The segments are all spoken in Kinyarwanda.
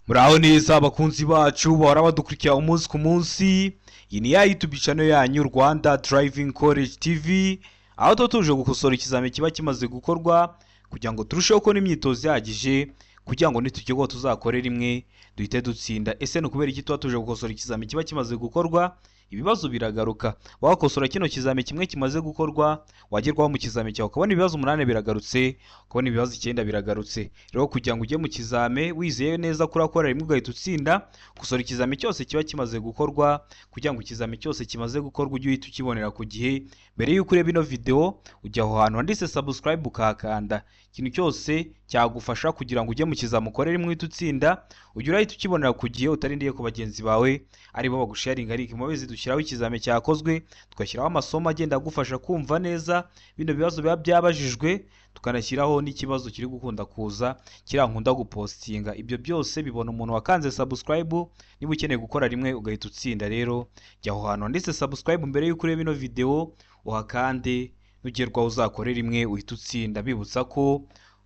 Muraho neza, abakunzi bacu bahora badukurikira umunsi ku munsi. Iyi ni ya YouTube channel yanyu, Rwanda Driving College TV, aho tuba tuje gukosora ikizami kiba kimaze gukorwa kugira ngo turusheho kubona imyitozo ihagije, kugira ngo nitugeraho tuzakore rimwe duhite dutsinda. Ese ni ukubera iki tuba tuje gukosora ikizami kiba kimaze gukorwa? Ibibazo biragaruka. Wakosora kino kizami kimwe kimaze gukorwa, wagerwaho mu kizami cyawe ukabona ibibazo 8 biragarutse, ukabona ibibazo 9 biragarutse. Rero kugira ngo ujye mu kizame wizeye neza ko urakora rimwe ugahita utsinda, gukosora ikizami cyose kiba kimaze gukorwa, kugira ngo ikizami cyose kimaze gukorwa ujye uhita ukibonera ku gihe. Mbere y'uko ureba ino video, ujya aho hantu handitse subscribe ukahakanda. Ikintu cyose cyagufasha kugira ngo ujye mu kizami ukore rimwe uhite utsinda, ujye urahita ukibonera ku gihe, utarindiye ku bagenzi bawe aribo bagusharinga. Ariko mubizi, dushyiraho ikizami cyakozwe, tugashyiraho amasomo agenda agufasha kumva neza bino bibazo biba byabajijwe, tukanashyiraho n'ikibazo kiri gukunda kuza kiriya nkunda gupostinga. Ibyo byose bibona umuntu wakanze subscribe. Niba ukeneye gukora rimwe ugahita utsinda rero, jya aho hantu handitse subscribe mbere y'uko ureba ino video, uhakande. Nugerwaho uzakore rimwe uhita utsinda. Bibutsa ko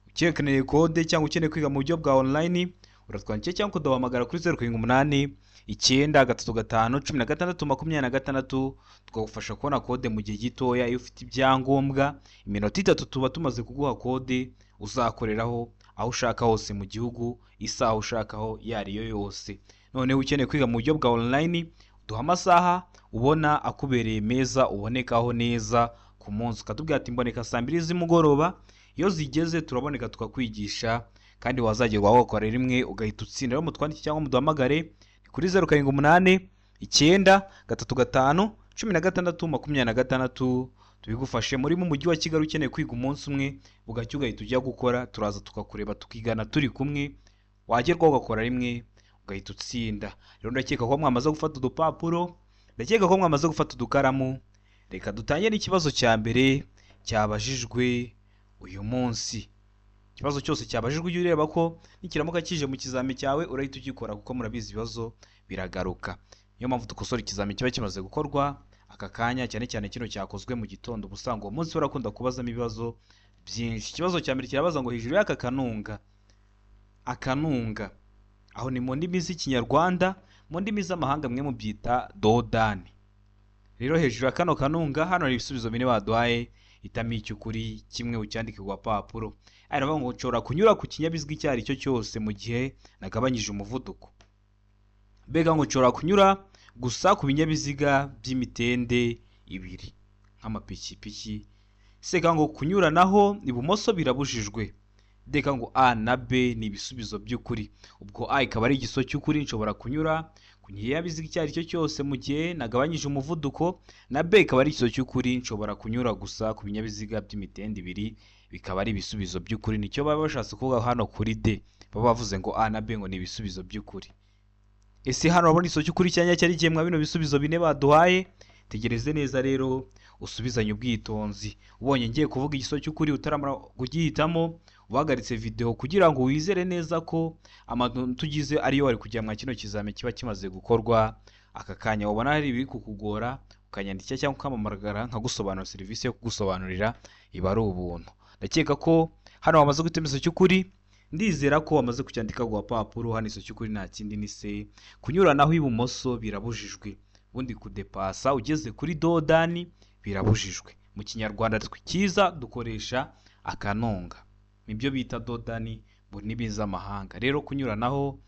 ukeneye kode cyangwa ukeneye kwiga mu buryo bwa online, uratwandikira cyangwa ukaduhamagara kuri 0789351626, tukagufasha kubona kode mu gihe gitoya. Iyo ufite ibyangombwa, iminota 3 tuba tumaze kuguha kode uzakoreraho aho ushaka hose mu gihugu, isaha ushakaho iyo ari yo yose. Noneho ukeneye kwiga mu buryo bwa online, duha amasaha ubona akubereye meza, ubonekaho neza ku munsi, ukatubwira ati: "Mboneka saa 2 z'umugoroba." Iyo zigeze turaboneka tukakwigisha, kandi wazagerwaho ugakora rimwe ugahita utsinda. Rero mutwandike cyangwa muduhamagare, ni kuri 0789351626, tubigufashe. Muri mu mujyi wa Kigali, ukeneye kwiga umunsi umwe bugacya ugahita ujya gukora, turaza tukakureba, tukigana turi kumwe, wagerwaho ugakora rimwe ugahita utsinda. Rero ndakeka ko mwamaze gufata udupapuro, ndakeka ko mwamaze gufata udukaramu. Reka dutangire n'ikibazo cya mbere cyabajijwe uyu munsi. Ikibazo cyose cyabajijwe, ujye ureba ko nikiramuka kije mu kizami cyawe urahita ugikora, kuko murabizi ibibazo biragaruka. Niyo mpamvu dukosora ikizami kiba kimaze gukorwa aka kanya, cyane cyane kino cyakozwe mu gitondo. Uba usanga uwo munsi barakunda kubazamo ibibazo byinshi. Ikibazo cya mbere kirabaza ngo: hejuru y'aka kanunga, akanunga aho ni mu ndimi z'Ikinyarwanda, mu ndimi z'amahanga mwe mubyita dodani. Rero hejuru ya kano kanunga hano hari ibisubizo bine baduhaye, hitamo icy'ukuri kimwe ucyandike ku gapapuro. Aravuga ngo nshobora kunyura ku kinyabiziga icyo ari cyo cyose mu gihe nagabanyije umuvuduko. Mbega ngo nshobora kunyura gusa ku binyabiziga by'imitende ibiri nk'amapikipiki. Seka ngo kunyuranaho ibumoso birabujijwe. Deka ngo A na B ni ibisubizo by'ukuri. Ubwo A ikaba ari igisubizo cy'ukuri, nshobora kunyura ku kinyabiziga icyo ari cyo cyose mu gihe nagabanyije umuvuduko, na B ikaba ari igisubizo cy'ukuri, nshobora kunyura gusa ku binyabiziga by'imitende ibiri, bikaba ari ibisubizo by'ukuri. Nicyo baba bashatse kuvuga hano kuri D, baba bavuze ngo A na B ngo ni ibisubizo by'ukuri. Ese hano urabona igisubizo cy'ukuri cyanya cyari igihe mwa bino bisubizo bine baduhaye? Tegereze neza rero, usubizanye ubwitonzi. Ubonye ngiye kuvuga igisubizo cy'ukuri utaramara kugihitamo, uhagaritse video kugira ngo wizere neza ko amanota ugize ariyo wari kujya mwa kino kizami kiba kimaze gukorwa aka kanya. Wabona hari ibiri kukugora, ukanyandikira cyangwa ukampamagara nkagusobanurira. Serivisi yo kugusobanurira iba ari ubuntu. Ndakeka ko hano wamaze guhitamo igisubizo cy'ukuri. Ndizera ko wamaze kucyandika ku gapapuro. Hano igisubizo cy'ukuri nta kindi, ni C, kunyuranaho ibumoso birabujijwe. Ubundi kudepasa ugeze kuri dodani birabujijwe. Mu Kinyarwanda cyiza dukoresha akanunga, nibyo bita dodani mu ndimi z'amahanga. Rero kunyuranaho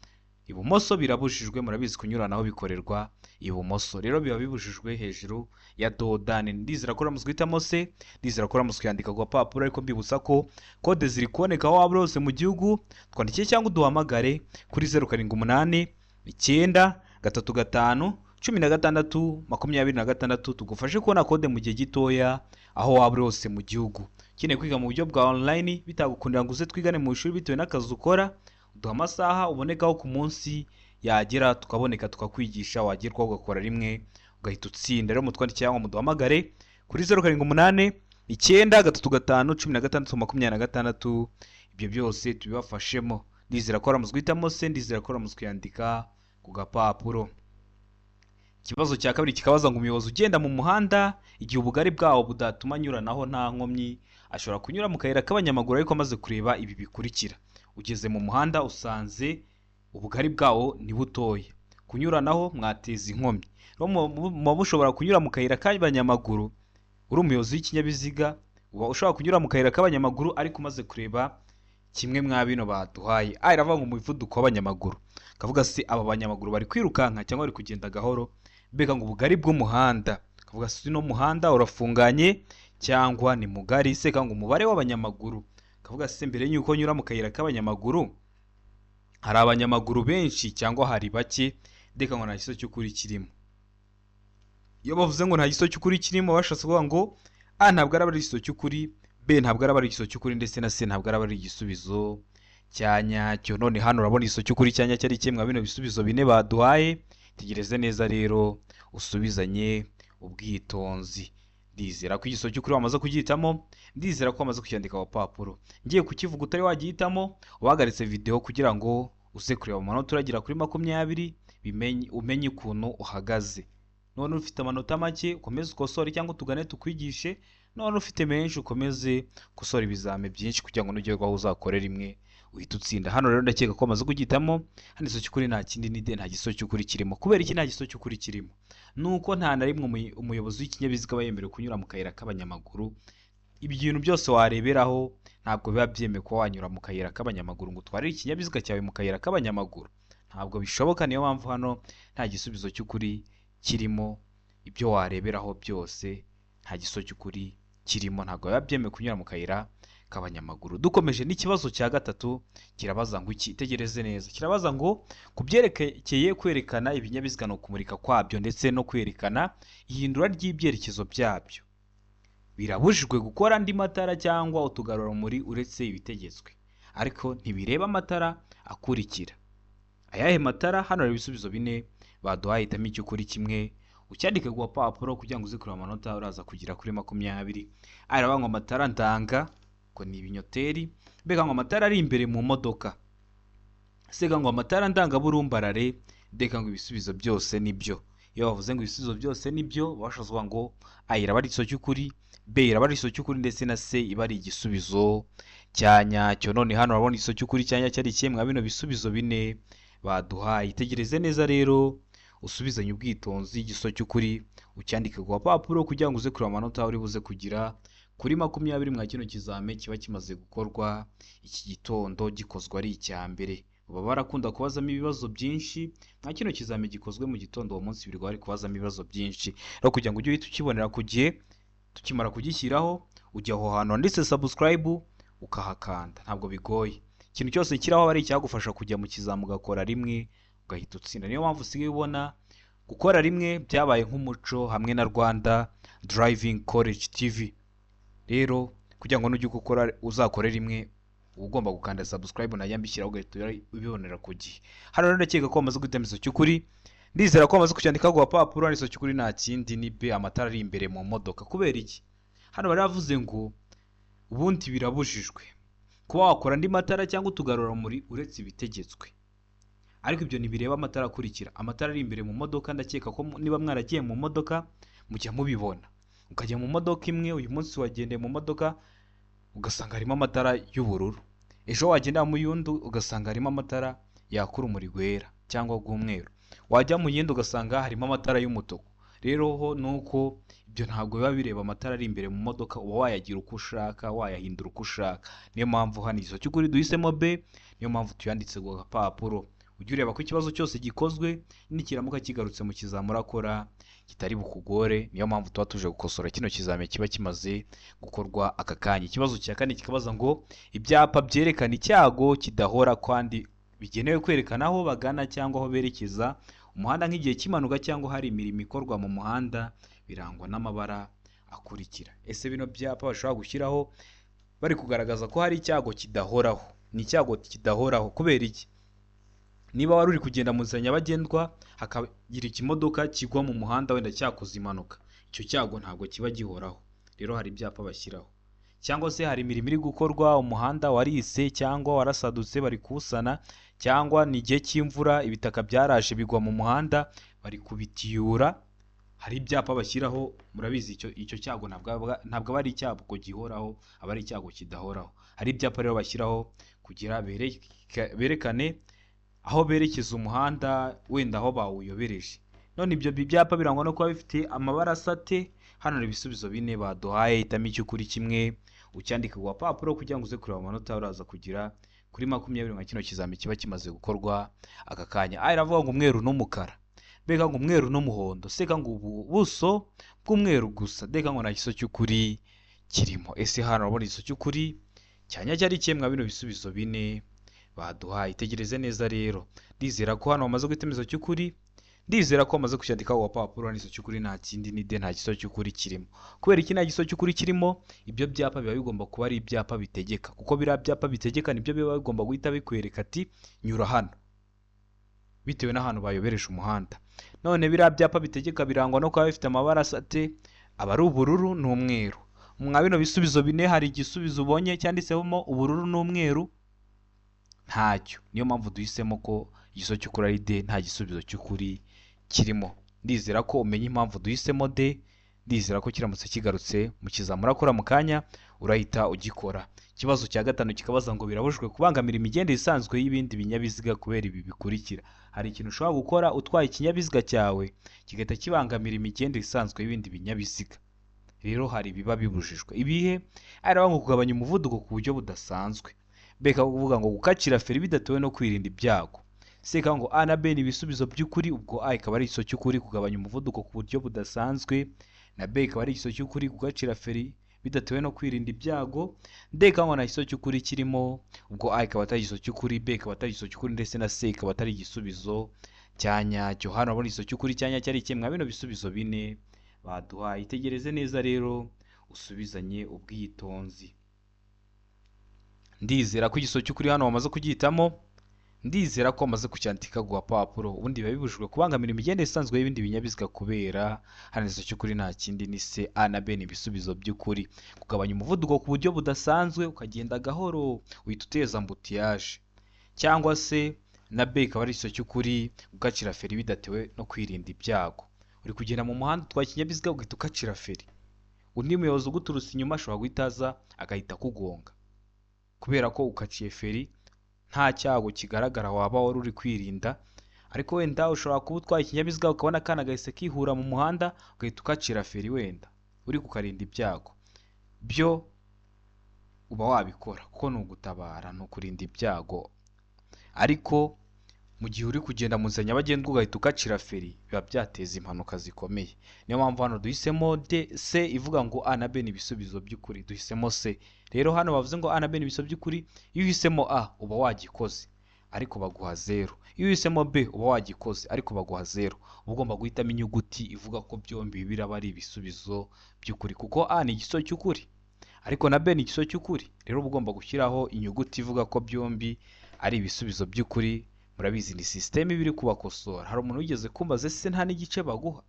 ibumoso birabujijwe. Murabizi, kunyuranaho bikorerwa ibumoso, rero biba bibujijwe hejuru ya dodani. Ndizera ko uramaze guhitamo C, ndizera ko uramaze kuyandika ku gapapuro. Ariko mbibutsa ko kode ziri kuboneka aho waba uri hose mu gihugu. Twandikiye cyangwa uduhamagare kuri 0789351626, tugufashe kubona kode mu gihe gitoya aho waba uri hose mu gihugu. Ukeneye kwiga mu buryo bwa online, bitagukundira ngo uze twigane mu ishuri bitewe n'akazi ukora, duha amasaha ubonekaho ku munsi, yagera tukaboneka tukakwigisha, wagerwaho ugakora rimwe ugahita utsinda. Rero mutwandikire cyangwa muduhamagare kuri 0789351626, ibyo byose tubibafashemo. Ndizera ko waramaze guhitamo C, ndizera ko waramaze kuyandika ku gapapuro. Ikibazo cya kabiri kikabaza ngo: umuyobozi ugenda mu muhanda igihe ubugari bwawo budatuma anyuranaho nta nkomyi, ashobora kunyura mu kayira k'abanyamaguru ariko amaze kureba ibi bikurikira. Ugeze mu muhanda usanze Ubugari bwawo ni butoya, kunyuranaho mwateza inkomyi. Rero muba mushobora kunyura mu kayira k'abanyamaguru. Uri umuyobozi w'ikinyabiziga, uba ushobora kunyura mu kayira k'abanyamaguru ariko umaze kureba kimwe mwa bino baduhaye. A iravuga ngo umuvuduko w'abanyamaguru, kavuga se aba banyamaguru bari kwirukanka cyangwa bari kugenda gahoro? Mbega ngo ubugari bw'umuhanda, kavuga se uno muhanda urafunganye cyangwa ni mugari? Se ngo umubare w'abanyamaguru, kavuga se mbere y'uko nyura mu kayira k'abanyamaguru hari abanyamaguru benshi cyangwa hari bake? Ndeka ngo nta gisubizo cy'ukuri kirimo. Iyo bavuze ngo nta gisubizo cy'ukuri kirimo, bashatse kuvuga ngo A ntabwo araba ari igisubizo cy'ukuri, B ntabwo araba ari igisubizo cy'ukuri, ndetse na C ntabwo araba ari igisubizo cya nyacyo. None hano urabona igisubizo cy'ukuri cya nyacyo ari kimwe bino bisubizo bine baduhaye. Tegereze neza rero, usubizanye ubwitonzi. Ndizera ko igisubizo cy'ukuri wamaze kugihitamo, ndizera ko wamaze kucyandika ku papuro. Ngiye kukivuga utari wagihitamo, uhagaritse video kugira ngo uze kureba amanota uragira kuri 20, bimenye umenye ukuntu uhagaze. None ufite amanota make, ukomeze ukosore cyangwa tugane tukwigishe. None ufite menshi, ukomeze gukosora ibizame byinshi kugira ngo nugerwaho uzakore rimwe uhita utsinda. Hano rero ndakeka ko wamaze kugihitamo. Hano igisubizo cy'ukuri nta kindi, ni D, nta gisubizo cy'ukuri kirimo. Kubera iki nta gisubizo cy'ukuri kirimo? Nuko nta na rimwe umuyobozi w'ikinyabiziga aba yemerewe kunyura mu kayira k'abanyamaguru. Ibintu byose wareberaho ntabwo biba byemewe kuba wanyura mu kayira k'abanyamaguru ngo utwarire ikinyabiziga cyawe mu kayira k'abanyamaguru, ntabwo bishoboka. Niyo mpamvu hano nta gisubizo cy'ukuri kirimo. Ibyo wareberaho byose nta gisubizo cy'ukuri kirimo, ntabwo biba byemewe kunyura mu kayira k'abanyamaguru. Dukomeje n'ikibazo cya gatatu, kirabaza ngo iki? Itegereze neza. Kirabaza ngo ku byerekeye kwerekana ibinyabiziga no kumurika kwabyo ndetse no kwerekana ihindura ry'ibyerekezo byabyo, birabujijwe gukora andi matara cyangwa utugarurarumuri uretse ibitegetswe, ariko ntibireba amatara akurikira. Ayahe matara? Hano hari ibisubizo bine baduhaye, hitamo icy'ukuri kimwe ucyandike ku gapapuro kugira ngo uze kureba amanota uraza kugera kuri 20. Aravuga ngo amatara ndanga, ngo ni ibinyoteri, mbega ngo amatara ari imbere mu modoka, sega ngo amatara ndangaburumbarare, ndeka ngo ibisubizo byose nibyo. Iyo bavuze ngo ibisubizo byose nibyo, bashatse kuvuga ngo A iraba ari igisubizo cy'ukuri, B iraba ari igisubizo cy'ukuri, ndetse na C iba ari igisubizo cya nyacyo. None hano urabona igisubizo cy'ukuri cya nyacyo ari ikihe mwa bino bisubizo bine baduhaye? Itegereze neza rero, usubizanye ubwitonzi, igisubizo cy'ukuri ucyandike ku gapapuro kugira ngo uze kureba amanota uri buze kugira kuri 20 mwa kino kizame kiba kimaze gukorwa iki gitondo, gikozwe ari icya mbere. Baba barakunda kubazamo ibibazo byinshi mwa kino kizame gikozwe mu gitondo, uwo munsi birirwa bari kubazamo ibibazo byinshi. Rero kugira ngo ujye uhita ukibonera ku gihe tukimara kugishyiraho, ujya aho hantu handitse subscribe ukahakanda, ntabwo bigoye. Ikintu cyose kiraho ari icyagufasha kujya mu kizami ugakora rimwe ugahita utsinda. Niyo mpamvu usigaye ubona gukora rimwe byabaye nk'umuco hamwe na Rwanda Driving College TV. Rero kugira ngo nujya gukora uzakore rimwe, uba ugomba gukanda subscribe, najya mbishyiraho ugahita ubibonera ku gihe. Hano rero ndakeka ko wamaze guhitamo igisubizo cy'ukuri, ndizera ko wamaze kucyandika ku gapapuro. Igisubizo cy'ukuri nta kindi, ni B, amatara ari imbere mu modoka. Kubera iki? Hano bari bavuze ngo ubundi birabujijwe kuba wakora andi matara cyangwa utugarurarumuri uretse ibitegetswe, ariko ibyo ntibireba amatara akurikira. Amatara ari imbere mu modoka, ndakeka ko niba mwaragiye mu modoka mujya mubibona. Ukajya mu modoka imwe, uyu munsi wagendeye mu modoka ugasanga harimo amatara y'ubururu, ejo wagenda mu yundi ugasanga harimo amatara yaka urumuri rwera cyangwa rw'umweru, wajya mu yindi ugasanga harimo amatara y'umutuku. Rero ho ni uko ibyo ntabwo biba bireba amatara ari imbere mu modoka, uba wayagira uko ushaka, wayahindura uko ushaka. Niyo mpamvu hano igisubizo cy'ukuri duhisemo B, niyo mpamvu tuyanditse ku gapapuro. Ujye ureba ko ikibazo cyose gikozwe nikiramuka kigarutse mu kizami urakora kitari bukugore. Niyo mpamvu tuba tuje gukosora kino kizami kiba kimaze gukorwa aka kanya. Ikibazo cya kane kikabaza ngo ibyapa byerekana icyago kidahora kandi bigenewe kwerekana aho bagana cyangwa aho berekeza umuhanda nk'igihe cy'impanuka cyangwa hari imirimo ikorwa mu muhanda, birangwa n'amabara akurikira. Ese bino byapa bashobora gushyiraho bari kugaragaza ko hari icyago kidahoraho, ni icyago kidahoraho kubera iki? Niba wari uri kugenda mu nzira nyabagendwa hakagira ikimodoka kigwa mu muhanda wenda cyakoze impanuka, icyo cyago ntabwo kiba gihoraho. Rero hari ibyapa bashyiraho. Cyangwa se hari imirimo iri gukorwa, umuhanda warise cyangwa warasadutse bari kuwusana, cyangwa ni igihe cy'imvura ibitaka byaraje bigwa mu muhanda bari kubitiyura, hari ibyapa bashyiraho. Murabizi icyo cyago ntabwo aba ari icyago gihoraho, aba ari icyago kidahoraho. Hari ibyapa rero bashyiraho kugira berekane aho berekeza umuhanda, wenda aho bawuyobereje. None ibyo byapa birangwa no kuba bifite amabara asate. Hano hari ibisubizo bine baduhaye, hitamo icy'ukuri kimwe ucyandike ku gapapuro kugira ngo uze kureba amanota uraza kugira kuri 20 nka kino kizami kiba kimaze gukorwa aka kanya. A iravuga ngo umweru n'umukara, B ngo umweru n'umuhondo, C ngo ubuso bw'umweru gusa, D ngo nta gisubizo cy'ukuri kirimo. Ese hano urabona igisubizo cy'ukuri cyanya cyari ikihe mwa bino bisubizo bine baduhaye? Itegereze neza rero, ndizera ko hano bamaze guhitamo igisubizo cy'ukuri, ndizera ko bamaze kucyandika ku gapapuro. Hano igisubizo cy'ukuri nta kindi ni D, nta gisubizo cy'ukuri kirimo. Kubera iki nta gisubizo cy'ukuri kirimo? Ibyo byapa biba bigomba kuba ari ibyapa bitegeka, kuko biriya byapa bitegeka nibyo biba bigomba guhita bikwereka ati nyura hano, bitewe n'ahantu bayobereje umuhanda. None biriya byapa bitegeka birangwa no kuba bifite amabara asate, aba ari ubururu n'umweru. Mwa bino bisubizo bine hari igisubizo ubonye cyanditsemo ubururu n'umweru? Ntacyo. Niyo mpamvu duhisemo ko igisubizo cy'ukuri ari D, nta gisubizo cy'ukuri kirimo. Ndizera ko umenya impamvu duhisemo D, ndizera ko kiramutse kigarutse mu kizami urakora mu kanya urahita ugikora. Ikibazo cya gatanu kikabaza ngo birabujijwe kubangamira imigendere isanzwe y'ibindi binyabiziga kubera ibi bikurikira. Hari ikintu ushobora gukora utwaye ikinyabiziga cyawe kigahita kibangamira imigendere isanzwe y'ibindi binyabiziga. Rero hari ibiba bibujijwe. Ibihe? Ari ngo kugabanya umuvuduko ku buryo budasanzwe. B kuvuga ngo gukacira feri bidatewe no kwirinda ibyago. C ngo A na B ni ibisubizo by'ukuri, ubwo A ikaba ari igisubizo cy'ukuri kugabanya umuvuduko ku buryo budasanzwe, na B ikaba ari igisubizo cy'ukuri gukacira feri bidatewe no kwirinda ibyago. D ngo nta gisubizo cy'ukuri kirimo, ubwo A ikaba atari igisubizo cy'ukuri, B ikaba atari igisubizo cy'ukuri, ndetse na C ikaba atari igisubizo cya nyacyo. Hano urabona igisubizo cy'ukuri cya nyacyo ari ikihe mwa bino bisubizo bine baduhaye? Itegereze neza rero usubizanye ubwitonzi. Ndizera ko igisubizo cy'ukuri hano wamaze kugihitamo, ndizera ko wamaze kucyandika ku gapapuro. Ubundi biba bibujijwe kubangamira imigendere isanzwe y'ibindi binyabiziga kubera, hano igisubizo cy'ukuri nta kindi ni C, A na B ni ibisubizo by'ukuri. Kugabanya umuvuduko ku buryo budasanzwe ukagenda gahoro uhita uteza embouteillage, cyangwa se na B ikaba ari igisubizo cy'ukuri gukacira feri bidatewe no kwirinda ibyago. Uri kugenda mu muhanda utwaye ikinyabiziga ugahita ukacira feri, undi muyobozi uguturutse inyuma ashobora guhita aza agahita akugonga kubera ko ukaciye feri nta cyago kigaragara waba wari uri kwirinda. Ariko wenda ushobora kuba utwaye ikinyabiziga ukabona akana gahise kihura mu muhanda ugahita ukacira feri, wenda uri kukarinda ibyago, byo uba wabikora kuko ni ugutabara, ni ukurinda ibyago. Ariko mu gihe uri kugenda mu nzira nyabagendwa ugahita ukacira feri biba byateza impanuka zikomeye. Niyo mpamvu hano duhisemo D, C ivuga ngo A na B ni ibisubizo by'ukuri, duhisemo C. Rero hano bavuze ngo A na B ni ibisubizo by'ukuri, iyo uhisemo A uba wagikoze ariko baguha 0, iyo uhisemo B uba wagikoze ariko baguha 0. Uba ugomba guhitamo inyuguti ivuga ko byombi biraba ari ibisubizo by'ukuri, kuko A ni igisubizo cy'ukuri ariko na B ni igisubizo cy'ukuri. Rero uba ugomba gushyiraho inyuguti ivuga ko byombi ari ibisubizo by'ukuri. Murabizi ni sisiteme iba iri kubakosora. Hari umuntu wigeze kumbaza ese nta n'igice baguha?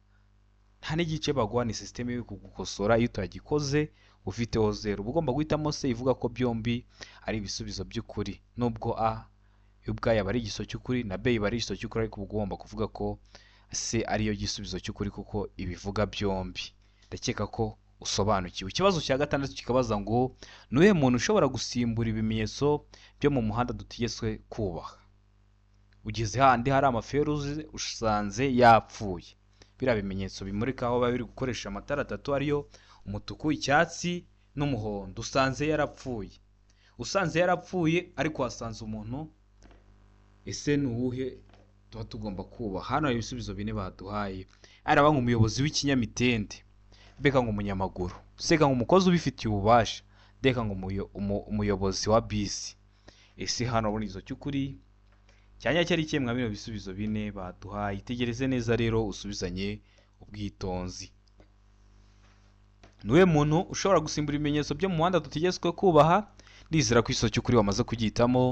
Nta n'igice baguha, ni sisiteme iri kugukosora. Iyo utagikoze ufiteho 0. Uba ugomba guhitamo C ivuga ko byombi ari ibisubizo by'ukuri, nubwo A ubwayo aba ari igisubizo cy'ukuri na B iba ari igisubizo cy'ukuri, ariko uba ugomba kuvuga ko C ariyo gisubizo cy'ukuri kuko ibivuga byombi. Ndakeka ko usobanukiwe. Ikibazo cya gatandatu kikabaza ngo ni uwuhe muntu ushobora gusimbura ibimenyetso byo mu muhanda dutegetswe kubaha? Ugeze handi hari amaferuze usanze yapfuye, biriya bimenyetso bimurika aho biba biri gukoresha amatara atatu ariyo umutuku, icyatsi n'umuhondo, usanze yarapfuye. Usanze yarapfuye ariko wasanze umuntu, ese ni uwuhe tuba tugomba kubaha? Hano hari ibisubizo bine baduhaye. Araba nk'umuyobozi w'ikinyamitende, B ngo umunyamaguru, C ngo umukozi ubifitiye ububasha, D ngo umuyobozi wa bisi. Ese hano urabona igisubizo cy'ukuri cyanya cyari ikihe mwa bino bisubizo bine baduhaye? Itegereze neza rero usubizanye ubwitonzi. Ni uwuhe muntu ushobora gusimbura ibimenyetso byo mu muhanda dutegetswe kubaha? Ndizera ko igisubizo cy'ukuri wamaze kugihitamo,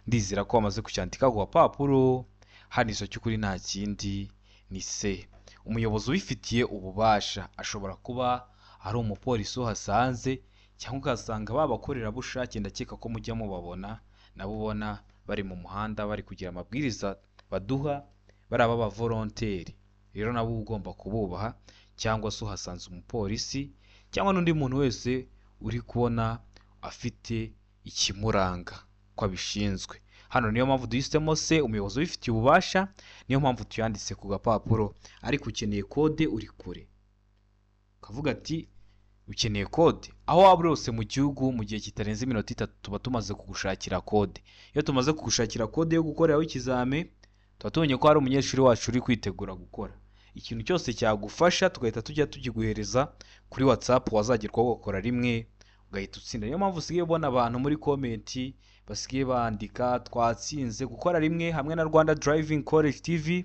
ndizera ko wamaze kucyandika ku gapapuro. Hano igisubizo cy'ukuri nta kindi ni C. Umuyobozi ubifitiye ububasha ashobora kuba ari umupolisi uhasanze, cyangwa ugasanga ba bakorerabushake, ndakeka ko mujya mubabona nabo ubona bari mu muhanda bari kugira amabwiriza baduha, bari aba volonteri. Rero nabo uba ugomba kububaha, cyangwa se uhasanze umupolisi cyangwa n'undi muntu wese uri kubona afite ikimuranga ko abishinzwe. Hano niyo mpamvu duhisemo se umuyobozi ubifitiye ububasha, niyo mpamvu tuyanditse ku gapapuro. Ariko ukeneye kode uri kure, ukavuga ati ukeneye kode aho waba uri hose mu gihugu, mu gihe kitarenze iminota 3 tuba tumaze kugushakira kode. Iyo tumaze kugushakira kode yo gukoreraho ikizame, tuba tubonye ko hari umunyeshuri wacu uri kwitegura gukora. Ikintu cyose cyagufasha tugahita tujya tugiguhereza kuri WhatsApp, wazagerwaho ugakora rimwe ugahita utsinda. Niyo mpamvu usigaye ubona abantu muri comment basigaye bandika twatsinze gukora rimwe hamwe na Rwanda Driving College TV,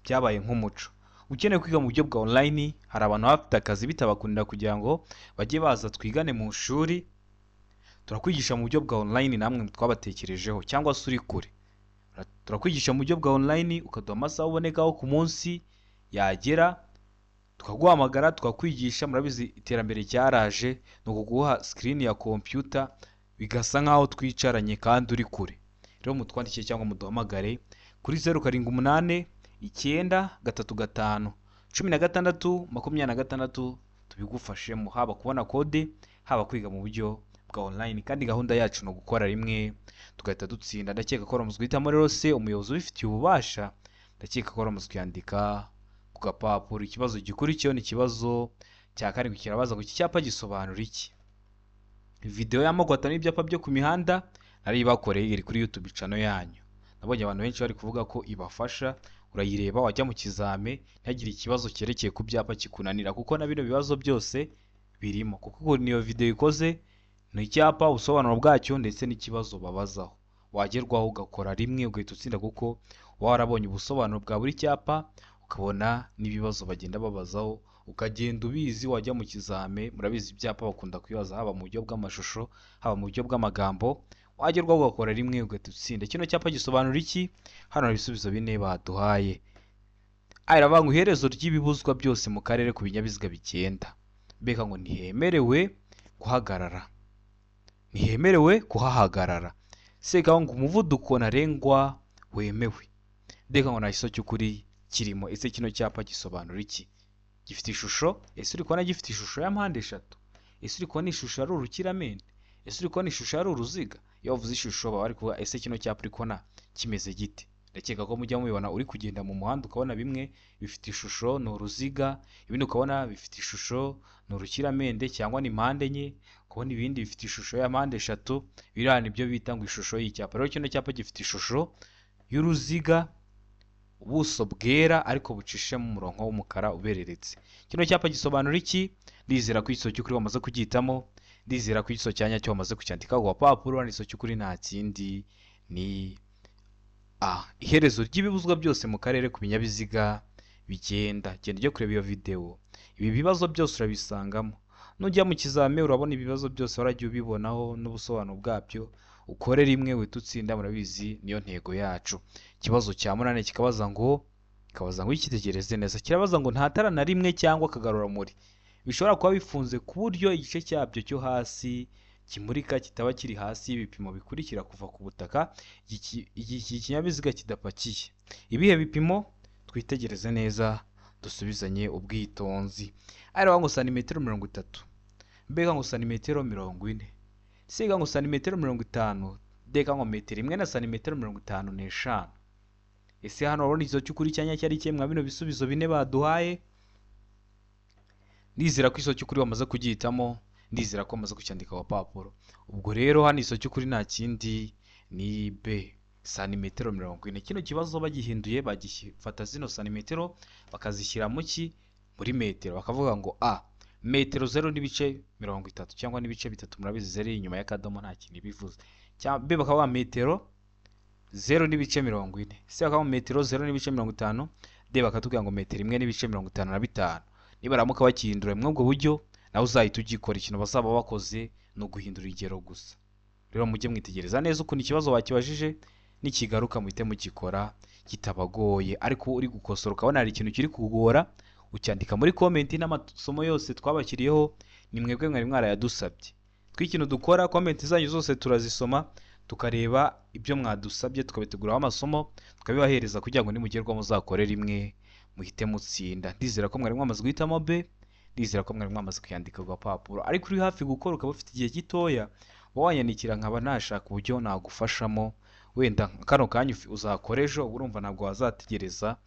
byabaye nk'umuco. Ukeneye kwiga mu buryo bwa online, hari abantu baba bafite akazi bitabakundira kugira ngo bajye baza twigane mu ishuri, turakwigisha mu buryo bwa online, namwe twabatekerejeho, cyangwa se uri kure turakwigisha mu buryo bwa online, ukaduha amasaha ubonekaho ku munsi, yagera tukaguhamagara tukakwigisha. Murabizi iterambere ryaraje, ni ukuguha screen ya computer bigasa nkaho twicaranye kandi uri kure. Rero mutwandikiye cyangwa muduhamagare kuri 0 7 8 9 3 5 16 26, tubigufashemo, haba kubona kode, haba kwiga mu buryo bwa online. Kandi gahunda yacu ni ugukora rimwe tugahita dutsinda. Ndakeka ko wamaze guhitamo rero se umuyobozi ubifitiye ububasha, ndakeka ko wamaze kuyandika ku gapapuro. Ikibazo gikurikiyeho ni ikibazo cya 7, kirabaza ngo iki cyapa gisobanura iki? Video y'amoko atanu y'ibyapa byo ku mihanda naribakoreye, iri kuri YouTube channel yanyu. Nabonye abantu benshi bari kuvuga ko ibafasha, urayireba wajya mu kizame ntihagire ikibazo cyerekeye ku byapa kikunanira, kuko na bino bibazo byose birimo, kuko niyo video ikoze ni icyapa, ubusobanuro bwacyo ndetse n'ikibazo babazaho. Wagerwaho ugakora rimwe ugahita utsinda, kuko uba warabonye ubusobanuro bwa buri cyapa, ukabona n'ibibazo bagenda babazaho, ukagenda ubizi wajya mu kizame. Murabizi ibyapa bakunda kubibaza haba mu buryo bw'amashusho, haba mu buryo bw'amagambo, wagerwaho ugakora rimwe ugahita utsinda. Kino cyapa gisobanura iki? Hano hari ibisubizo 4 baduhaye. Iravuga ngo iherezo ry'ibibuzwa byose mu karere ku binyabiziga bigenda, mbega ngo ntihemerewe guhagarara, ntihemerewe kuhahagarara. Seka ngo umuvuduko ntarengwa wemewe, mbega ngo nta gisubizo cy'ukuri kirimo. Ese kino cyapa gisobanura iki? Gifite ishusho, ese uri kubona gifite ishusho ya mpande eshatu? Ese uri kubona ishusho ari urukiramende? Ese uri kubona ishusho ari uruziga? Iyo bavuze ishusho baba bari kuvuga ese kino cyapa uri kubona kimeze gite? Ndakeka ko mujya mubibona uri kugenda mu muhanda, ukabona bimwe bifite ishusho ni uruziga, ibindi ukabona bifite ishusho ni urukiramende cyangwa ni mpande enye, ukabona ibindi bifite ishusho ya mpande eshatu. Biriya nibyo bita ngo ishusho y'icyapa. Rero kino cyapa gifite ishusho y'uruziga, ubuso bwera ariko bucishemo umurongo w'umukara ubereretse. Kino cyapa gisobanura iki? Ndizera ko igisubizo cy'ukuri wamaze kugihitamo, ndizera ko igisubizo cya nyacyo wamaze kucyandika ku gapapuro. Igisubizo cy'ukuri nta kindi ni A, iherezo ry'ibibuzwa byose mu karere ku binyabiziga bigenda. Genda ujye kureba iyo video, ibi bibazo byose urabisangamo. Nujya mu kizame urabona ibibazo byose waragiye ubibonaho n'ubusobanuro bwabyo, ukore rimwe uhite utsinda. Murabizi niyo ntego yacu. Ikibazo cya 8 kikabaza ngo, icyitegereze neza, kirabaza ngo nta tara na rimwe cyangwa akagarurarumuri bishobora kuba bifunze ku buryo igice cyabyo cyo hasi kimurika kitaba kiri hasi y'ibipimo bikurikira kuva ku butaka iki kinyabiziga kidapakiye. Ibihe bipimo? Twitegereze neza dusubizanye ubwitonzi. Ariko ngo santimetero 30, mbega ngo santimetero 40, siga ngo santimetero 50, deka ngo metero 1 na santimetero 55. Ese hano urabona igisubizo cy'ukuri cyanya cyari ikihe mwa bino bisubizo 4 baduhaye? Ndizera ko igisubizo cy'ukuri wamaze kugihitamo, ndizera ko wamaze kucyandika ku gapapuro. Ubwo rero hano igisubizo cy'ukuri nta kindi ni B, santimetero 40. Kino kibazo bagihinduye, bagifata zino santimetero bakazishyira mu ki? Muri metero, bakavuga ngo A metero 0.30 cyangwa n'ibice 3, murabizi 0 inyuma y'akadomo nta kintu ibivuze. Cyangwa B bakavuga metero 0.40, C bakavuga metero 0.50, D bakatubwira ngo metero 1.55. Nibaramuka bakihindura muri ubwo buryo, nawe uzahita ugikora. Ikintu bazaba bakoze ni uguhindura urugero gusa. Rero mujye mwitegereza neza ukuntu ikibazo bakibajije, nikigaruka muhite mugikora kitabagoye. Ariko uri gukosora ukabona hari ikintu kiri kugora, ucyandika muri comment. N'amasomo yose twabashyiriyeho ni mwebwe mwari mwarayadusabye. Twe ikintu dukora, comment zanyu zose turazisoma, tukareba ibyo mwadusabye, tukabiteguraho amasomo, tukabibahereza kugira ngo nimugerwaho muzakore rimwe muhite mutsinda. Ndizera ko mwari mwamaze guhitamo B, ndizera ko mwari mwamaze kuyandika ku gapapuro. Ariko uri hafi gukora ukaba ufite igihe gitoya, uba wanyandikira nkaba nashaka uburyo nagufashamo Wenda kano kanya uzakora ejo, urumva ntabwo wazategereza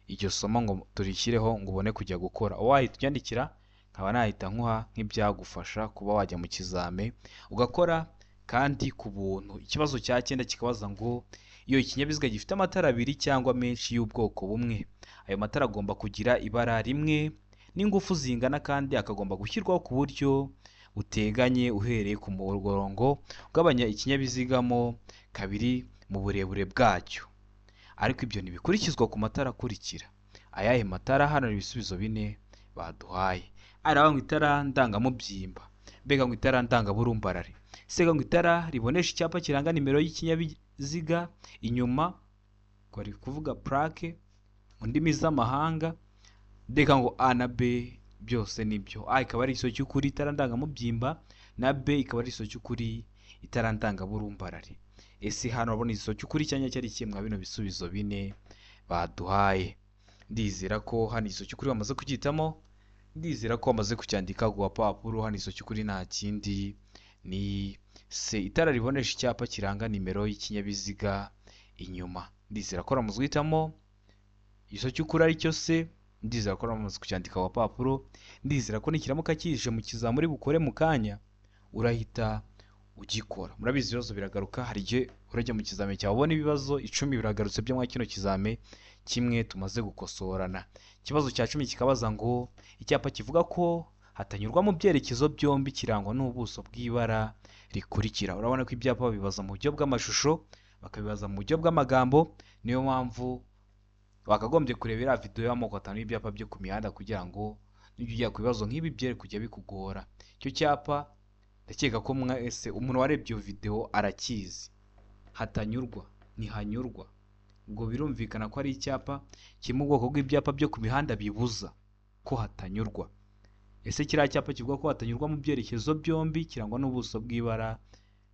iryo somo ngo turishyireho ngo ubone kujya gukora. Wahita unyandikira nkaba nahita nkuha nk'ibyagufasha kuba wajya mu kizame ugakora kandi ku buntu. Ikibazo cya 9 kikabaza ngo iyo ikinyabiziga gifite amatara abiri cyangwa menshi y'ubwoko bumwe, ayo matara agomba kugira ibara rimwe n'ingufu zingana kandi akagomba gushyirwaho ku buryo buteganye uhereye ku murongo ugabanya ikinyabiziga mo kabiri mu burebure bwacyo. Ariko ibyo ntibikurikizwa ku matara akurikira. Ayahe matara? Hano ni ibisubizo 4 baduhaye. Aravuga ngo itara ndangamubyimba, mbega ngo itara ndangaburumbarare, sega ngo itara ribonesha icyapa kiranga nimero y'ikinyabiziga inyuma, bari kuvuga plaque mu ndimi z'amahanga, ndeka ngo A na B byose nibyo. A ikaba ari igisubizo cy'ukuri itara ndangamubyimba, na B ikaba ari igisubizo cy'ukuri itara ndangaburumbarare. Ese hano urabona igisubizo cy'ukuri cyanya cyari ikihe mwa bino bisubizo 4 baduhaye? Ndizera ko hano igisubizo cy'ukuri bamaze kucyitamo, ndizera ko bamaze kucyandika ku gapapuro. Hano igisubizo cy'ukuri nta kindi ni C, itara ribonesha icyapa kiranga nimero y'ikinyabiziga inyuma. Ndizera ko bamaze guhitamo igisubizo cy'ukuri aricyo C. Ndizera ko bamaze kucyandika ku gapapuro. Ndizera ko nikiramuka kije mu kizamini uri bukore mu kanya urahita ugikora. Murabizi ibibazo biragaruka, hari igihe urajya mu kizamini cyawe ubona ibibazo 10 biragarutse byo mwa kino kizame kimwe tumaze gukosorana. Ikibazo cya 10 kikabaza ngo icyapa kivuga ko hatanyurwa mu byerekezo byombi kirangwa n'ubuso bw'ibara rikurikira. Urabona ko ibyapa babibaza mu buryo bw'amashusho, bakabibaza mu buryo bw'amagambo. Niyo mpamvu wakagombye kureba iriya video y'amoko 5 y'ibyapa byo ku mihanda kugira ngo nijya ujya ku bibazo nk'ibi byere kujya bikugora. Icyo cyapa ndakeka ko mwese umuntu warebye iyo video arakizi. Hatanyurwa ntihanyurwa, ubwo birumvikana ko ari icyapa kiri mu bwoko bw'ibyapa byo ku mihanda bibuza ko hatanyurwa. Ese kiriya cyapa kivuga ko hatanyurwa mu byerekezo byombi kirangwa n'ubuso bw'ibara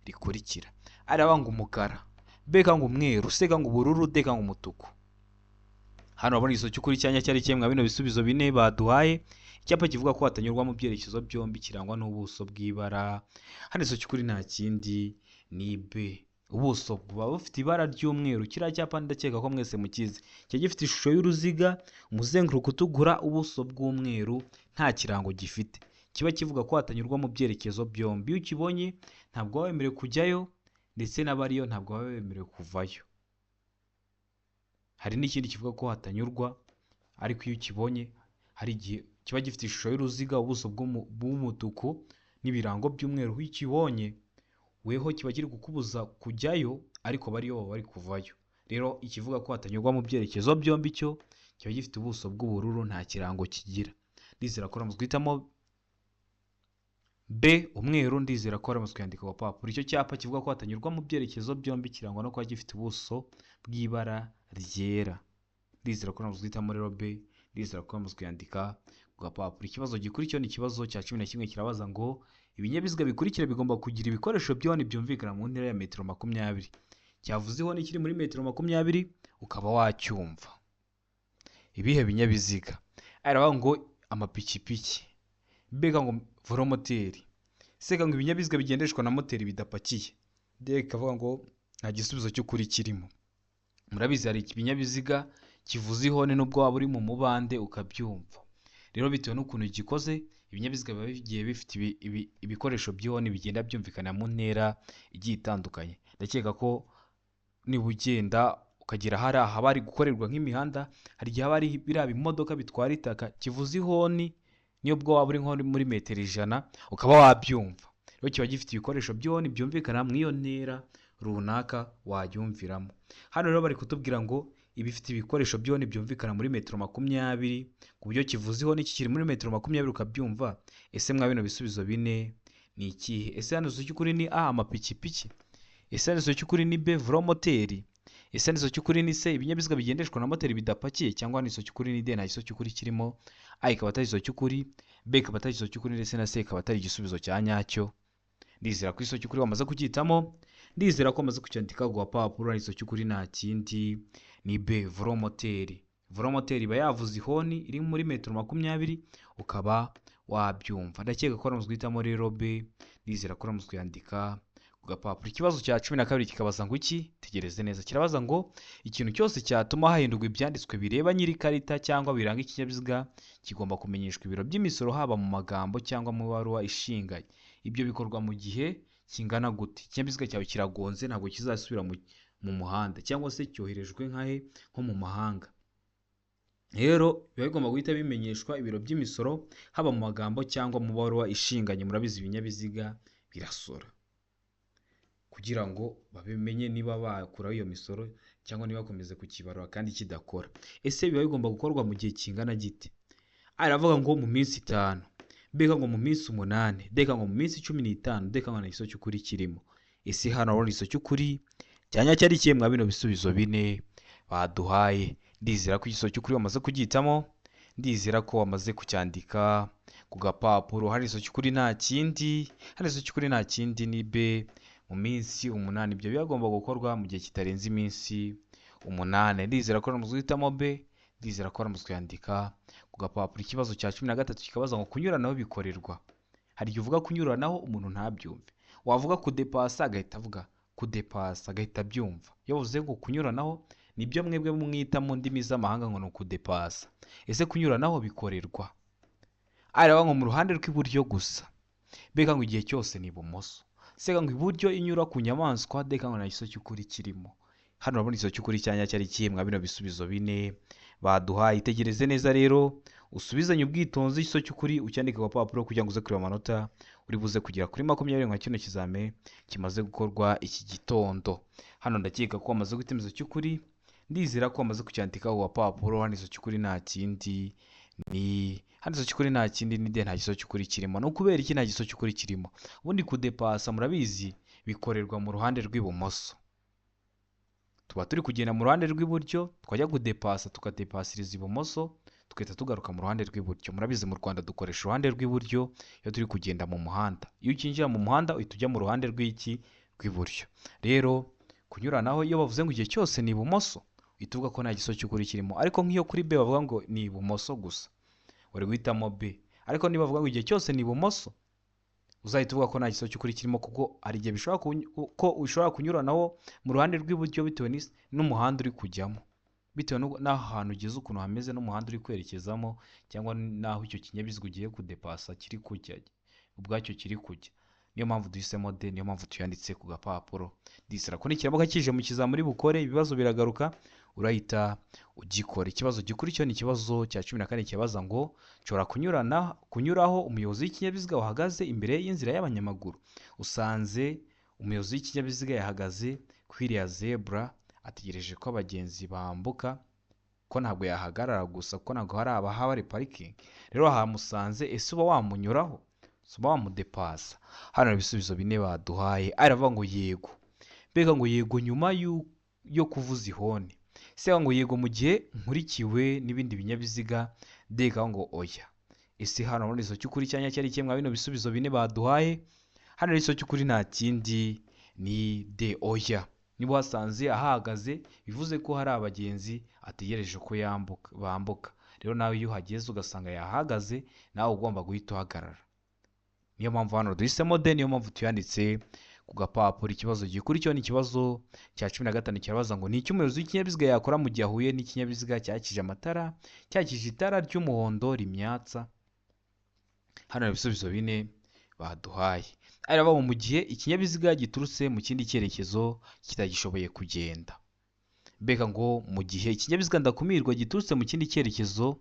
rikurikira? Araba ngo umukara, beka ngo umweru, sega ngo ubururu, deka ngo umutuku. Hano urabona igisubizo cy'ukuri cyanya cyari kimwe mwa bino bisubizo 4 baduhaye. Icyapa kivuga ko hatanyurwa mu byerekezo byombi kirangwa n'ubuso bw'ibara. Hano igisubizo cy'ukuri nta kindi ni B. Ubuso buba bufite ibara ry'umweru. Kiriya cyapa ndakeka ko mwese mukizi. Kiba gifite ishusho y'uruziga, umuzenguruko utukura, ubuso bw'umweru, nta kirango gifite. Kiba kivuga ko hatanyurwa mu byerekezo byombi. Iyo ukibonye ntabwo waba wemerewe kujyayo, ndetse n'abariyo ntabwo baba bemerewe kuvayo. Hari n'ikindi kivuga ko hatanyurwa, ariko iyo ukibonye hari igihe kiba gifite ishusho y'uruziga, ubuso bw'umutuku n'ibirango by'umweru. Iyo ukibonye weho kiba kiri kukubuza kujyayo, ariko bariyo baba bari kuvayo. Rero ikivuga ko hatanyurwa mu byerekezo byombi cyo kiba gifite ubuso bw'ubururu, nta kirango kigira. Ndizera ko ramuzwi guhitamo B umweru. Ndizera ko ramuzwi kwandika ku gapapuro. Icyo cyapa kivuga ko hatanyurwa mu byerekezo byombi kirangwa no kuba gifite ubuso bw'ibara ryera. Ndizera ko ramuzwi guhitamo rero B. Ndizera ko ramuzwi kwandika ku gapapuro. Ikibazo gikurikiyeho ni ikibazo cya 11 kirabaza ngo ibinyabiziga bikurikira bigomba kugira ibikoresho by'ihoni byumvikana mu ntera ya metero 20. Cyavuze ihoni kiri muri metero 20 ukaba wacyumva. Ibihe binyabiziga? Aravuga ngo amapikipiki, mbega ngo velomoteri, sega ngo ibinyabiziga bigendeshwa na moteri bidapakiye. Ndeka avuga ngo nta gisubizo cy'ukuri kirimo. Murabizi hari ibinyabiziga kivuze ihoni nubwo waba uri mu mubande ukabyumva. Rero bitewe n'ukuntu gikoze, ibinyabiziga biba bigiye bifite ibikoresho by'ihoni bigenda byumvikana mu ntera igiye itandukanye. Ndakeka ko niba ugenda ukagera hari ahaba hari gukorerwa nk'imihanda, hari igihe haba hari biriya bimodoka bitwara itaka kivuze ihoni, niyo bwo waba uri nko muri metero 100 ukaba wabyumva. Rero kiba gifite ibikoresho by'ihoni byumvikana mu iyo ntera runaka wayumviramo. Hano rero bari kutubwira ngo ibifite ibikoresho by'ihoni byumvikana muri metero 20, ku buryo kivuze ihoni kikiri muri metero 20 ukabyumva. Ese mwa bino bisubizo 4 ni ikihe? Ese hano igisubizo cy'ukuri ni A amapikipiki? Ese hano igisubizo cy'ukuri ni B velomoteri? Ese hano igisubizo cy'ukuri ni C ibinyabiziga bigendeshwa na moteri bidapakiye? Cyangwa hano igisubizo cy'ukuri ni D nta gisubizo cy'ukuri kirimo? A ikaba atari igisubizo cy'ukuri, B ikaba atari igisubizo cy'ukuri, ndetse na C ikaba atari igisubizo cya nyacyo. Ndizera ko igisubizo cy'ukuri wamaze kucyitamo. Ndizera ko wamaze kucyandika ku gapapuro. Igisubizo cy'ukuri nta kindi ni B velomoteri. Velomoteri iba yavuze ihoni iri muri metero 20 ukaba wabyumva. Ndakeka ko wamaze guhitamo rero B. Ndizera ko wamaze kuyandika ku gapapuro. Ikibazo cya 12 kikabaza ngo iki? Tegereze neza. Kirabaza ngo ikintu cyose cyatuma hahindurwa ibyanditswe bireba nyiri ikarita cyangwa biranga ikinyabiziga kigomba kumenyeshwa ibiro by'imisoro haba mu magambo cyangwa mu ibaruwa ishinganye. Ibyo bikorwa mu gihe kingana gute? Ikinyabiziga cyawe kiragonze ntabwo kizasubira mu muhanda, cyangwa se cyoherejwe nkahe nko mu mahanga. Rero biba bigomba guhita bimenyeshwa ibiro by'imisoro haba mu magambo cyangwa mu baruwa ishinganye. Murabizi ibinyabiziga birasora kugira ngo babimenye niba bakuraho iyo misoro cyangwa niba bakomeza kukibarura kandi kidakora. Ese biba bigomba gukorwa mu gihe kingana gite? Aravuga ngo mu minsi 5, mbega ngo mu minsi 8, deka ngo mu minsi 15, deka ngo nta gisubizo cy'ukuri kirimo. Ese hano urabona igisubizo cy'ukuri cyanya cyari ikihe mwa bino bisubizo bine baduhaye? Ndizera ko igisubizo cy'ukuri wamaze kugihitamo, ndizera ko wamaze kucyandika ku gapapuro. Hari igisubizo cy'ukuri nta kindi, hari igisubizo cy'ukuri nta kindi ni B, mu minsi 8. Ibyo bigomba gukorwa mu gihe kitarenze iminsi 8. Ndizera ko wamaze guhitamo B, ndizera ko wamaze kuyandika ku gapapuro. Ikibazo cya 13 kikabaza ngo kunyuranaho bikorerwa. Hari igihe uvuga kunyuranaho umuntu ntabyumve, wavuga kudepasa agahita avuga kudepasa agahita abyumva. Iyo bavuze ngo kunyuranaho nibyo mwebwe mwita mu ndimi z'amahanga ngo ni ukudepasa. Ese kunyuranaho bikorerwa? Araba ngo mu ruhande rw'iburyo gusa, mbega ngo igihe cyose ni ibumoso, sega ngo iburyo inyura ku nyamaswa, deka ngo nta gisubizo cy'ukuri kirimo. Hano urabona igisubizo cy'ukuri cyanya cyari ikihe mwa bino bisubizo bine baduhaye? Itegereze neza rero, usubizanye ubwitonzi igisubizo cy'ukuri ucyandike ku gapapuro kugira ngo uze kureba amanota uri buze kugera kuri 20 nka kino kizame kimaze gukorwa iki gitondo. Hano ndakeka ko wamaze guhita igisubizo cy'ukuri, ndizera ko wamaze kucyandika ku gapapuro. Hano igisubizo cy'ukuri nta kindi ni hano igisubizo cy'ukuri nta kindi ni D, nta gisubizo cy'ukuri kirimo. Ni ukubera iki nta gisubizo cy'ukuri kirimo? Ubundi kudepasa murabizi bikorerwa mu ruhande rw'ibumoso. Tuba turi kugenda mu ruhande rw'iburyo, twajya kudepasa tukadepasiriza ibumoso, tugahita tugaruka mu ruhande rw'iburyo. Murabizi mu Rwanda dukoresha uruhande rw'iburyo iyo turi kugenda mu muhanda. Iyo ukinjira mu muhanda uhita ujya mu ruhande rw'iki? Rw'iburyo. Rero kunyuranaho iyo bavuze ngo igihe cyose ni ibumoso, uhita uvuga ko nta gisubizo cy'ukuri kirimo. Ariko nk'iyo kuri B bavuga ngo ni ibumoso gusa, wari guhitamo B. Ariko niba bavuga ngo igihe cyose ni ibumoso, uzahita uvuga ko nta gisubizo cy'ukuri kirimo, kuko hari igihe bishobora ko ushobora kunyuranaho mu ruhande rw'iburyo bitewe n'umuhanda uri kujyamo, bitewe n'ahantu ugeze ukuntu hameze n'umuhanda uri kwerekezamo, cyangwa n'aho icyo kinyabiziga ugiye kudepasa kiri kujya, ubwacyo kiri kujya. Niyo mpamvu duhisemo D, niyo mpamvu tuyanditse ku gapapuro. Ndizera ko nikiramuka kije mu kizamini uri bukore, ibibazo biragaruka urahita ugikora. Ikibazo gikurikiyeho ni ikibazo cya 14 kibaza ngo nshobora kunyuraho umuyobozi w'ikinyabiziga wahagaze imbere y'inzira y'abanyamaguru. Usanze umuyobozi w'ikinyabiziga yahagaze kuri iriya zebra ategereje ko abagenzi bambuka, ko ntabwo yahagarara gusa kuko ntabwo hari abahaba hari parikingi. Rero hamusanze, ese uba wamunyuraho? Uba wamudepasa? Hano ibisubizo bine baduhaye. Aravuga ngo yego, mbega ngo yego nyuma yo kuvuza ihoni, se ngo yego mu gihe nkurikiwe n'ibindi binyabiziga, deka ngo oya. Ese hano urabona igisubizo cy'ukuri cyanya cyari ikihe mwa bino bisubizo bine baduhaye? Hano igisubizo cy'ukuri nta kindi ni D, oya. Niba wasanze ahahagaze bivuze ko hari abagenzi ategereje ko bambuka. Rero nawe iyo uhageze ugasanga yahagaze, nawe ugomba guhita uhagarara. Niyo mpamvu hano duhisemo D, niyo mpamvu tuyanditse ku gapapuro. Ikibazo gikurikiyeho ni ikibazo cya 15 kirabaza ngo ni iki umuyobozi w'ikinyabiziga yakora mu gihe ahuye n'ikinyabiziga cyakije amatara, cyakije itara ry'umuhondo rimyatsa. Hano hari ibisubizo bine baduhaye. Aravuga ngo mu gihe ikinyabiziga giturutse mu kindi cyerekezo kitagishoboye kugenda. Mbega ngo mu gihe ikinyabiziga ndakumirwa giturutse mu kindi cyerekezo,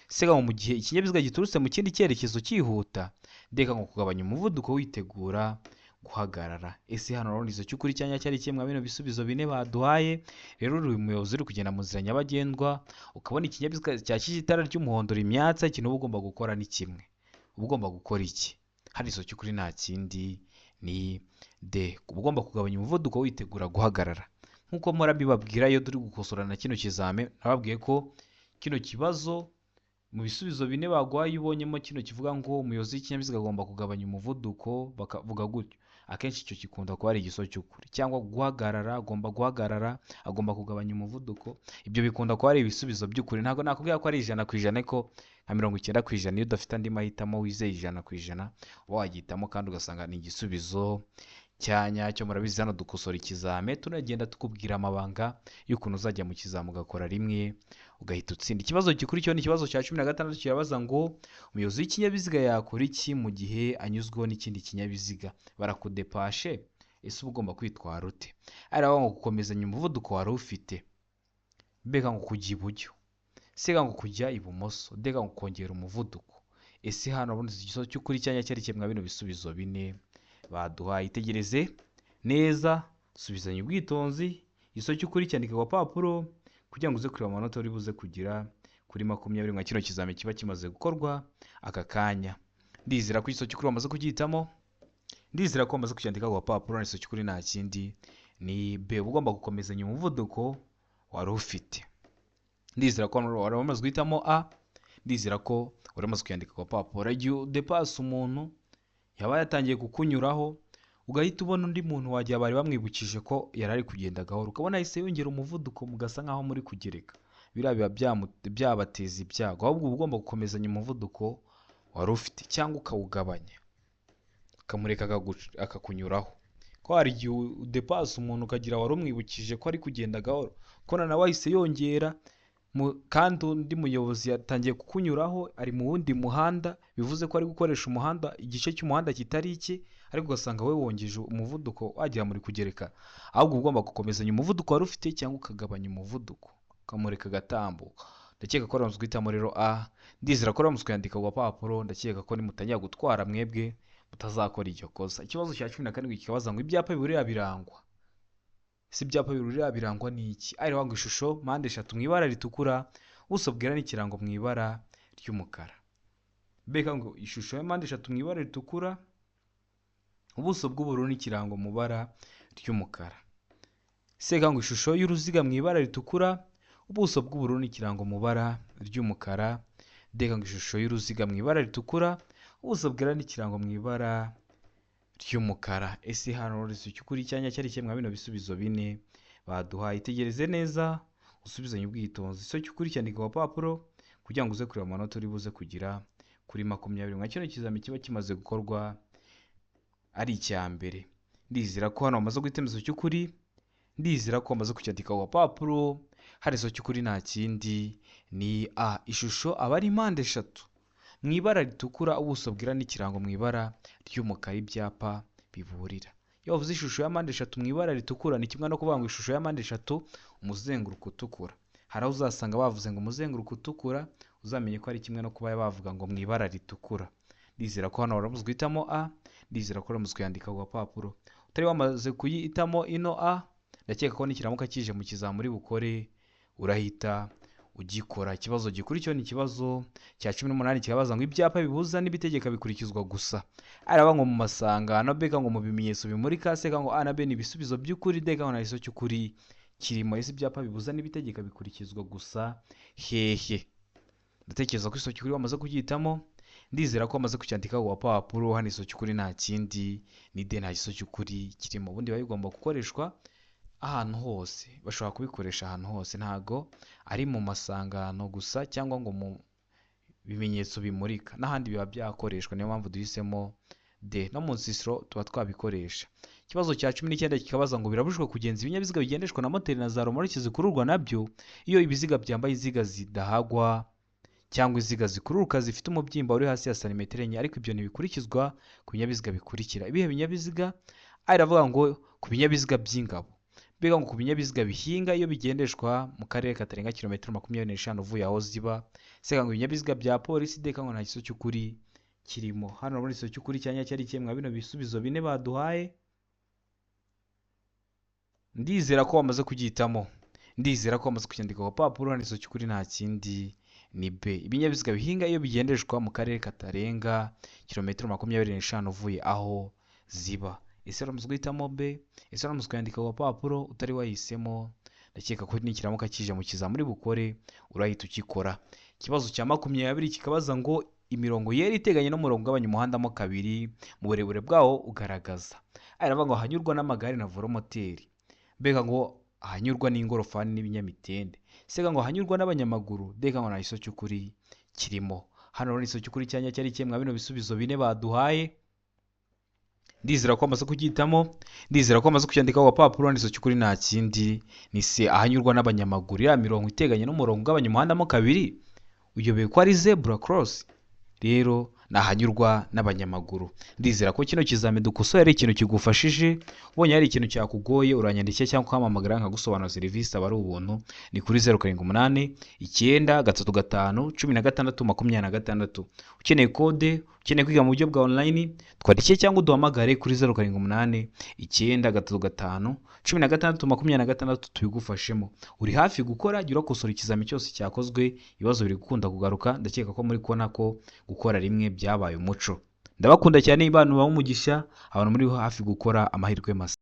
sega ngo mu gihe ikinyabiziga giturutse mu kindi cyerekezo cyihuta, ndeka ngo kugabanya umuvuduko witegura guhagarara. Ese hano urabona igisubizo cy'ukuri cyanya cyari ikihe mwa bino bisubizo bine baduhaye? Rero uri umuyobozi uri kugenda mu nzira nyabagendwa, ukabona ikinyabiziga cyakije itara ry'umuhondo rimyatsa, ikintu uba ugomba gukora ni kimwe. Uba ugomba gukora iki? Hano igisubizo cy'ukuri nta kindi ni D. Uba ugomba kugabanya umuvuduko witegura guhagarara. Nk'uko mpora mbibabwira iyo turi gukosora na kino kizame, nababwiye ko kino kibazo mu bisubizo bine baguhaye iyo ubonyemo kino kivuga ngo umuyobozi w'ikinyabiziga agomba kugabanya umuvuduko, bakavuga gutyo, akenshi icyo gikunda kuba ari igisubizo cy'ukuri. Cyangwa guhagarara, agomba guhagarara, agomba kugabanya umuvuduko, ibyo bikunda kuba ari ibisubizo by'ukuri. Ntabwo nakubwira ko ari 100% ariko nka 90% iyo udafite andi mahitamo wizeye 100% uba wagihitamo kandi ugasanga ni igisubizo cya nyacyo. Murabizi hano dukosora ikizame, tunagenda tukubwira amabanga y'ukuntu uzajya mu kizame ugakora rimwe ugahita utsinda. Ikibazo gikurikiyeho ni ikibazo cya 16, kirabaza ngo umuyobozi w'ikinyabiziga yakora iki mu gihe anyuzweho n'ikindi kinyabiziga? Barakudepashe, ese uba ugomba kwitwara ute? Aravuga ngo gukomezanya umuvuduko wari ufite, mbega ngo kujya iburyo, sega ngo kujya ibumoso, ndega ngo kongera umuvuduko. Ese hano urabona igisubizo cy'ukuri cyanya cyerekeye mwa bino bisubizo bine baduhaye? Itegereze neza, subizanya ubwitonzi, igisubizo cy'ukuri cyandika ku gapapuro kugira ngo uze kureba amanota uri buze kugira kuri 20 nka kino kizami kiba kimaze gukorwa aka kanya. Ndizera ko igisubizo cy'ukuri wamaze kugihitamo, ndizera ko wamaze kucyandika ku gapapuro. Igisubizo cy'ukuri nta kindi ni B, uba ugomba gukomezanya umuvuduko wari ufite. Ndizera ko wari wamaze guhitamo A, ndizera ko wari wamaze kuyandika ku gapapuro. Igihe udepasa umuntu yaba yatangiye kukunyuraho, ugahita ubona undi muntu wagiye bari bamwibukije ko yari ari kugenda gahoro, ukabona ahise yongera umuvuduko mugasa nkaho muri kugereka, biriya biba byabateza ibyago. Ahubwo uba ugomba gukomezanya umuvuduko wari ufite cyangwa ukawugabanya, ukamureka akakunyuraho. Ko hari igihe udepasa umuntu ukagira wari umwibukije ko ari kugenda gahoro, ko nawe ahise yongera, kandi undi muyobozi yatangiye kukunyuraho ari mu wundi muhanda, bivuze ko ari gukoresha umuhanda igice cy'umuhanda kitari iki, ariko ugasanga we wongeje umuvuduko wagira muri kugereka. Ahubwo ugomba gukomezanya umuvuduko wari ufite cyangwa ukagabanya umuvuduko ukamureka agatambuka. Ndakeka ko wamaze guhitamo rero A, ndizera ko wamaze kuyandika ku gapapuro. Ndakeka ko nimutangira gutwara mwebwe mutazakora iryo kosa. Ikibazo cya 17 kikabaza ngo ibyapa biburira birangwa. Si ibyapa biburira birangwa ni iki? Ari ngo ishusho mpande eshatu mu ibara ritukura, ubuso bwera n'ikirango mu ibara ry'umukara. Mbega ngo ishusho ya mpande eshatu mu ibara ritukura, ubuso bw'ubururu n'ikirango mu ibara ry'umukara. Sega ngo ishusho y'uruziga mu ibara ritukura, ubuso bw'ubururu n'ikirango mu ibara ry'umukara. Ndega ngo ishusho y'uruziga mu ibara ritukura, ubuso bwera n'ikirango mu ibara ry'umukara. Ese hano cy'ukuri cyanya cyari mwa bino bisubizo bine baduhaye? Itegereze neza, usubizanye ubwitonzi. Igisubizo cy'ukuri cyandika ku gapapuro kugira ngo uze kureba amanota uri buze kugira kuri 20 nka kino kizami kiba kimaze gukorwa ari icya mbere. Ndizera ko hano wamaze guhitamo igisubizo cy'ukuri, ndizera ko wamaze kucyandika ku gapapuro. Hari igisubizo cy'ukuri nta kindi ni A, ishusho aba ari mpande eshatu mu ibara ritukura, ubuso bwera n'ikirango mu ibara ry'umukara, ibyapa biburira. Iyo bavuze ishusho ya mpande eshatu mu ibara ritukura ni kimwe no kuvuga ngo ishusho ya mpande eshatu umuzenguruko utukura. Hari aho uzasanga bavuze ngo umuzenguruko utukura, uzamenye ko ari kimwe no kuba bavuga ngo mu ibara ritukura. Ndizera ko hano wamaze guhitamo A, ndizera ko wamaze kuyandika ku gapapuro. Utari wamaze kuyihitamo ino A, ndakeka ko nikiramuka kije mu kizami uri bukore urahita ugikora. Ikibazo gikurikiyeho ni ikibazo cya 18, kirabaza ngo ibyapa bibuza n'ibitegeka bikurikizwa gusa. Araba ngo mu masangano, B ngo mu bimenyetso bimurika, C ngo A na B ni ibisubizo by'ukuri, D ngo nta gisubizo cy'ukuri kirimo. Ese ibyapa bibuza n'ibitegeka bikurikizwa gusa hehe? Ndatekereza ko igisubizo cy'ukuri wamaze kugihitamo, ndizera ko wamaze kucyandika ku gapapuro. Hano igisubizo cy'ukuri nta kindi ni D, nta gisubizo cy'ukuri kirimo. Ubundi biba bigomba gukoreshwa ahantu hose, bashobora kubikoresha ahantu hose, ntago ari mu masangano gusa cyangwa ngo mu bimenyetso bimurika, n'ahandi biba byakoreshwa. Niyo mpamvu duhisemo D, no mu nsisiro tuba twabikoresha. Ikibazo cya 19 kikabaza ngo birabujijwe kugenza ibinyabiziga bigendeshwa na moteri na za romoroki zikururwa nabyo iyo ibiziga byambaye inziga zidahagwa cyangwa inziga zikururuka zifite umubyimba uri hasi ya santimetero 4, ariko ibyo ntibikurikizwa ku binyabiziga bikurikira. Ibihe binyabiziga? Aravuga ngo ku binyabiziga by'ingabo, mbega ngo ku binyabiziga bihinga iyo bigendeshwa mu karere katarenga kilometero 25 uvuye aho ziba. Sega ngo ibinyabiziga bya polisi, deka ngo nta gisubizo cy'ukuri kirimo. Hano urabona igisubizo cy'ukuri cyanya cyari kimwe mwa bino bisubizo bine baduhaye. Ndizera ko wamaze kugihitamo, ndizera ko wamaze kucyandika ku gapapuro. Hano igisubizo cy'ukuri nta kindi ni B, ibinyabiziga bihinga iyo bigendeshwa mu karere katarenga kilometero 25 uvuye aho ziba. Ese uramaze guhitamo B? Ese uramaze kuyandika ku gapapuro utari wahisemo? Ndakeka ko nikiramuka kije mu kizami uri bukore urahita ukikora. Ikibazo cya 20 kikabaza ngo imirongo yera iteganye n'umurongo ugabanya umuhanda mo kabiri mu burebure bwawo ugaragaza. Aravuga ngo ahanyurwa n'amagare na velomoteri, mbega ngo ahanyurwa n'ingorofani n'ibinyamitende, sega ngo ahanyurwa n'abanyamaguru, deka ngo nta gisubizo cy'ukuri kirimo. Hano rero igisubizo cy'ukuri cyanya cyari kimwe mwa bino bisubizo bine baduhaye. Ndizera ko amaze kugihitamo, ndizera ko amaze kucyandikaho agapapuro. Handitse cy'ukuri nta kindi ni C, ahanyurwa n'abanyamaguru. Ya mirongo iteganye n'umurongo ugabanya umuhanda mo kabiri, uyobeye ko ari zebra cross? Rero ni ahanyurwa n'abanyamaguru. Ndizera ko kino kizami dukosoye ari ikintu kigufashije. Ubonye hari ikintu cyakugoye, uranyandikira cyangwa ukampamagara nkagusobanura. Serivisi aba ari ubuntu, ni kuri 0789351626. Ukeneye kode, ukeneye kwiga mu buryo bwa online, twandikiye cyangwa uduhamagare kuri 0789351626, tubigufashemo. Uri hafi gukora, jya urakosora ikizami cyose cyakozwe. Ibibazo biri gukunda kugaruka. Ndakeka ko muri kubona ko gukora rimwe byabaye umuco. Ndabakunda cyane, Imana ibahe umugisha. Abantu muri hafi gukora, amahirwe masa.